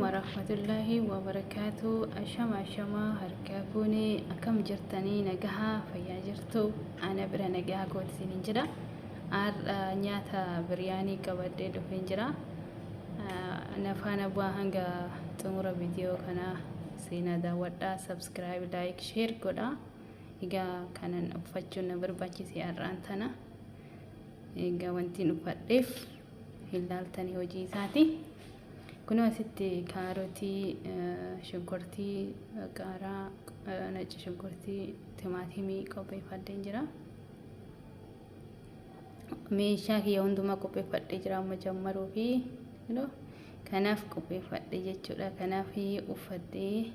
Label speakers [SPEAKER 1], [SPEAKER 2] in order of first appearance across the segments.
[SPEAKER 1] Warahmatullahi wabarakaatu. Ashama ashama harka fuunee akkam jirtanii nagahaa fayyaa jirtu? Ana bira nagahaa kooti isiniin jira. Har'a nyaata biriyaanii qabadhee dhufeen jira. Na faana bu'aa hanga xumura viidiyoo kanaa seenaa daawwadhaa, subscribe, like, share godhaa. Egaa kanan uffachuun na barbaachise har'aan tana. Egaa wanti uffadheef hin laaltanii hojii isaati. Kunoo asitti kaarotii, shunkurtii, qaaraa, nacci shunkurtii, timaatimii qopheeffadheen jira. Meeshaa kiyya hundumaa qopheeffadhee jira amma jammaruu fi kanaaf qopheeffadhe jechuudha. Kanaaf uffadhee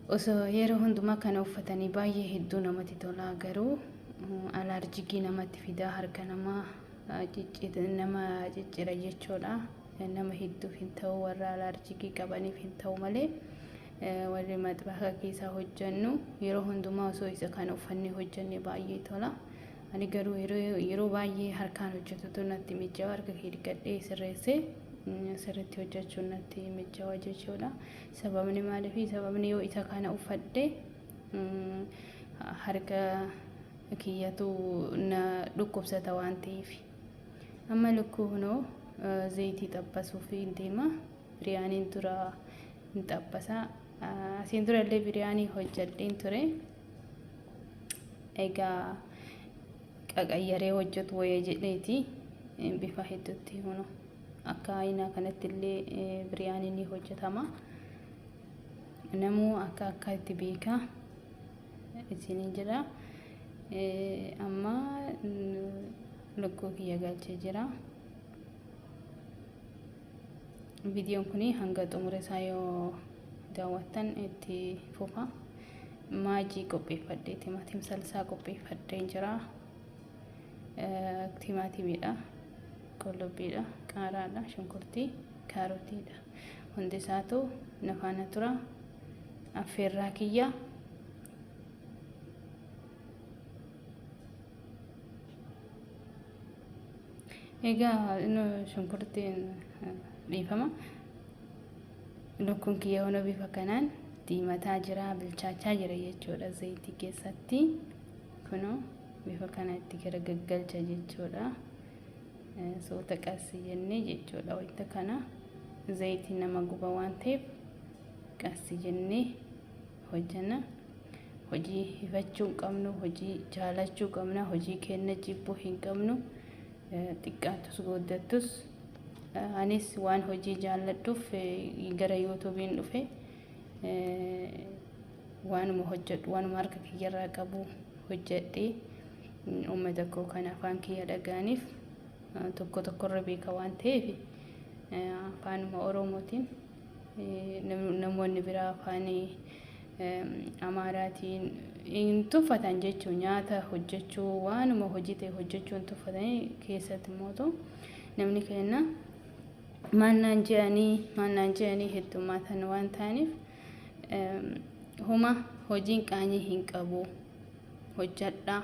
[SPEAKER 1] osoo yeroo hundumaa kana uffatanii baay'ee hedduu namatti tola, garuu alaarjikii namatti fidaa, harka namaa nama ciccira jechuudha. Nama hedduuf hin ta'u, warra alaarjikii qabaniif hin ta'u malee warri maxbaaka keessaa hojjennu yeroo hundumaa osoo isa kana uffannee hojjenne baay'ee tola. Ani garuu yeroo baay'ee harkaan hojjetutu natti mijaa'u, harka kee dhiqadhee sirreessee sirriitti hojjechuun natti mijaa'u jechuudha. Sababni maaliif? Sababni yoo isa kana uffadhe harka kiyyatu na dhukkubsata waan ta'eef. Amma lukkuu kunoo zayitii xabbasuuf hin deema. Biriyaaniin dura hin xabbasa. Asiin dura illee biriyaanii hojjedheen ture. Egaa qaqayyaree hojjetu wayya jedheeti bifa hedduutti kunoo akka ayinaa kanatti illee biriyaaniin ni hojjetama. Namuu akka akka itti beeka isiniin jedha. Amma lukkuu kiyya galchee jira. Viidiyoon kun hanga xumura isaa yoo daawwattan itti fufa. Maajii qopheeffadhee, timaatim salsaa qopheeffadhee jira. Timaatimiidha, qullubbiidha, qaaraadha, shunkurtii, kaarotiidha. Hundi isaatu na faana tura. Affeerraa kiyya. Egaa shunkurtiin dhiifama. Lukkuun kiyya hona bifa kanaan diimataa jira, bilchaachaa jira jechuudha zayitii keessatti. Kunoo bifa kana itti garagaggalcha jechuudha. Soota qassi jennee jechuudha. Wanta kana zayitiin nama guba waan ta'eef qassi jennee hojjenna. Hojii hifachuu hin qabnu, hojii jaalachuu qabna, hojii keenya jibbuu hin qabnu. Xiqqaattus guddattus anis waan hojii jaalladhuuf gara yuutuubiin dhufe, waanuma hojjedhu, waanuma harka kiyyarraa qabu hojjedhee uummata koo kan afaan kiyya dhaga'aniif tokko tokkorra beeka waan ta'eef afaanuma Oromootiin, namoonni biraa afaan Amaaraatiin hin tuffatan jechuun, nyaata hojjechuu, waanuma hojii ta'e hojjechuu hin tuffatanii. Keessatti immoo namni keenya maannaan je'anii maannaan je'anii heddummaatan waan ta'aniif, huma hojiin qaanyii hin qabu, hojjadhaa,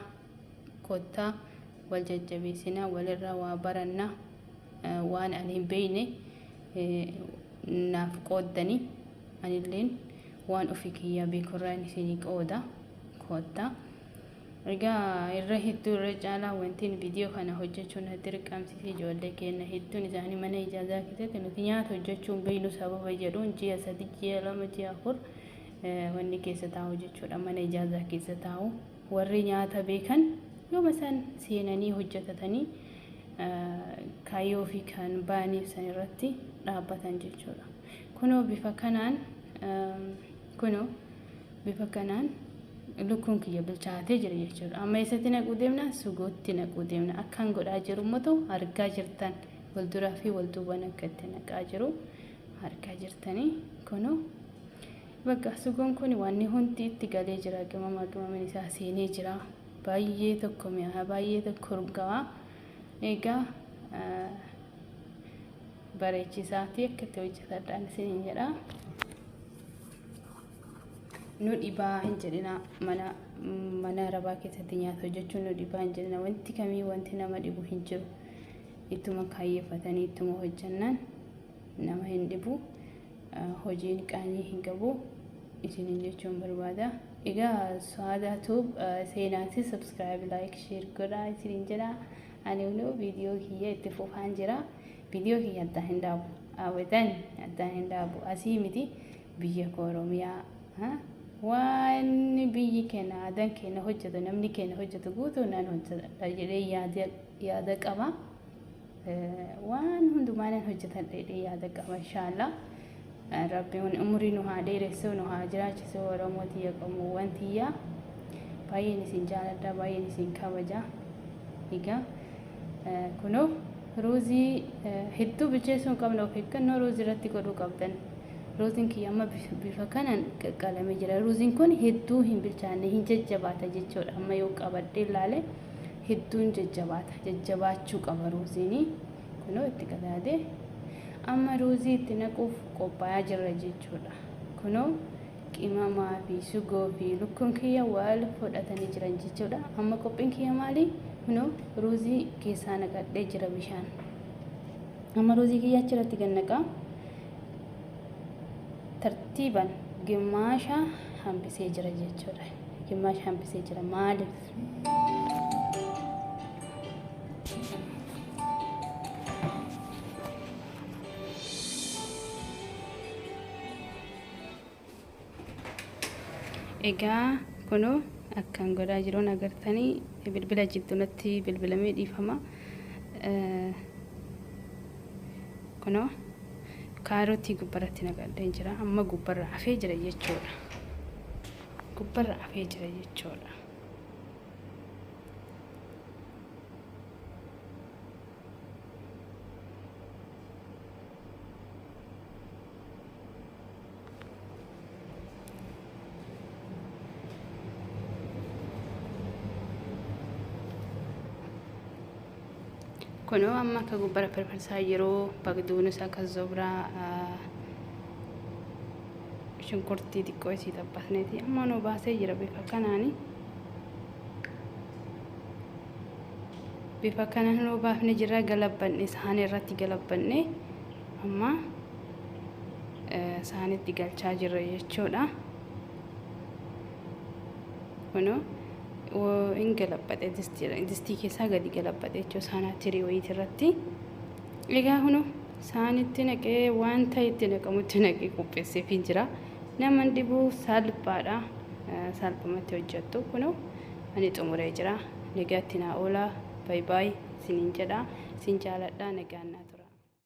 [SPEAKER 1] kottaa wal jajjabeessinaa, walirraa waa barannaa, waan ani hin beekne naaf qooddanii anilleen waan ofii kiyyaa beekurraa isinii qooda, kottaa. Egaa irra hedduu irra caalaa wanti viidiyoo kana hojjechuun na dirqamsiise, ijoollee keenya hedduun isaanii mana ijaazaa keessatti nuti nyaata hojjechuun beeknu sababa jedhuun ji'a 3, ji'a 2, ji'a 4 wanni keessa taa'u jechuudha, mana ijaazaa keessa taa'u. Warri nyaata beekan yooma isaan seenanii hojjetatanii kaayyoo fi kan ba'aniif san irratti dhaabbatan jechuudha. Kunoo bifa kanaan lukkuun kiyya bilchaatee jira jechuudha. Amma eessatti naquu deemna? Sugootti naquu deemna. Akkaan godhaa jiru immoo argaa jirtan, wal duraa fi wal duubaan akka itti naqaa jiru argaa jirtanii. Kunoo bakka sugoon kun wanni hundi itti galee jira. Qimama qimamni isaa seenee jira. Baay'ee tokko mi'aa, baay'ee tokko urgaa'aa. Egaa bareechisaatii akka itti hojjetadhaan isiniin jedha. Nu dhibaa hin jedhina, mana arabaa keessatti nyaata hojjechuun nu dhibaa hin jedhina. Wanti kamii wanti nama dhibu hin jiru. Ittuma kaayyeeffatanii ittuma hojjannaan Nama hin dhibu. Hojiin qaanii hin qabu isiniin jechuun barbaada. Egaa Su'aadaa Tube seenaati subscribe, like, share godhaa isiniin jedha. Ani immoo viidiyoo kiyya itti fufaan jira. Viidiyoo kiyya addaan hin dhaabu. Abadan addaan hin dhaabu. Asii miti, biyya koo Oromiyaa. Waan biyyi keenya, aadaan keenya hojjetu, namni keenya hojjetu guutuu nan hojjedha jedhee yaada qaba. Waan hundumaa nan hojjetadha jedhee yaada qaba, inshaallah. Rabbiin umurii nu haa dheeressu, nu haa jiraachisu. Oromoo tiyya, qomoowwan tiyya, baay'een isin jaaladha, baay'een isin kabaja. Egaa kunoo ruuzii hedduu bilcheessuu hin qabne, of eeggannoo ruuzii irratti godhuu qabdan. Ruuziin kiyya amma bifa kanaan qaqqalamee jira. Ruuziin kun hedduu hin bilchaanne, hin jajjabaata jechuudha. Amma yoo qabadhee ilaale hedduun jajjabaata. Jajjabaachuu qaba ruuziin. Kunoo itti qadaadee amma ruuzii itti naquuf qophaa'aa jirra jechuudha. Kunoo qimamaa fi sugoo fi lukkuun kiyya wal fudhatanii jiran jechuudha. Amma qophiin kiyya maali? Kunoo ruuzii keessaa naqadhee jira bishaan. Amma ruuzii kiyya achirratti gad naqaa. Tartiiban gimmaasha hambisee jira jechuudha. Gimmaasha hambisee jira. Maaliif? Egaa kunoo akkan godhaa jiruun agartanii, bilbila jidduu natti bilbilamee, dhiifama. Kunoo kaarotii gubbarratti naqadhee jira. Amma gubbarra hafee jira jechuudha. Gubbarra hafee jira jechuudha. Kunoo amma akka gubbara firfirsaa yeroo bagduunis akka zobraa shunkurtii xiqqoo isii xabbasneeti amma nu baasee jira bifa kanaani. Bifa kanaan nu baafne jira, galabbanne, saanii irratti galabbanne, amma saanitti galchaa jirra jechuudha. Kunoo hin galabbate, distii keessaa gadi galabbate jechuudha saanaa tirii wayiiti irratti. Egaa kunoo saanitti naqee, wanta itti naqamutti naqee qopheesseefii jira. Nama dhibuu, salphaadha. Salphumatti hojjettu. Kunoo ani xumuree jira. Nagaatti naa oolaa. Bye bye isiniin jedha. Isin jaaladha. Nagaan naa.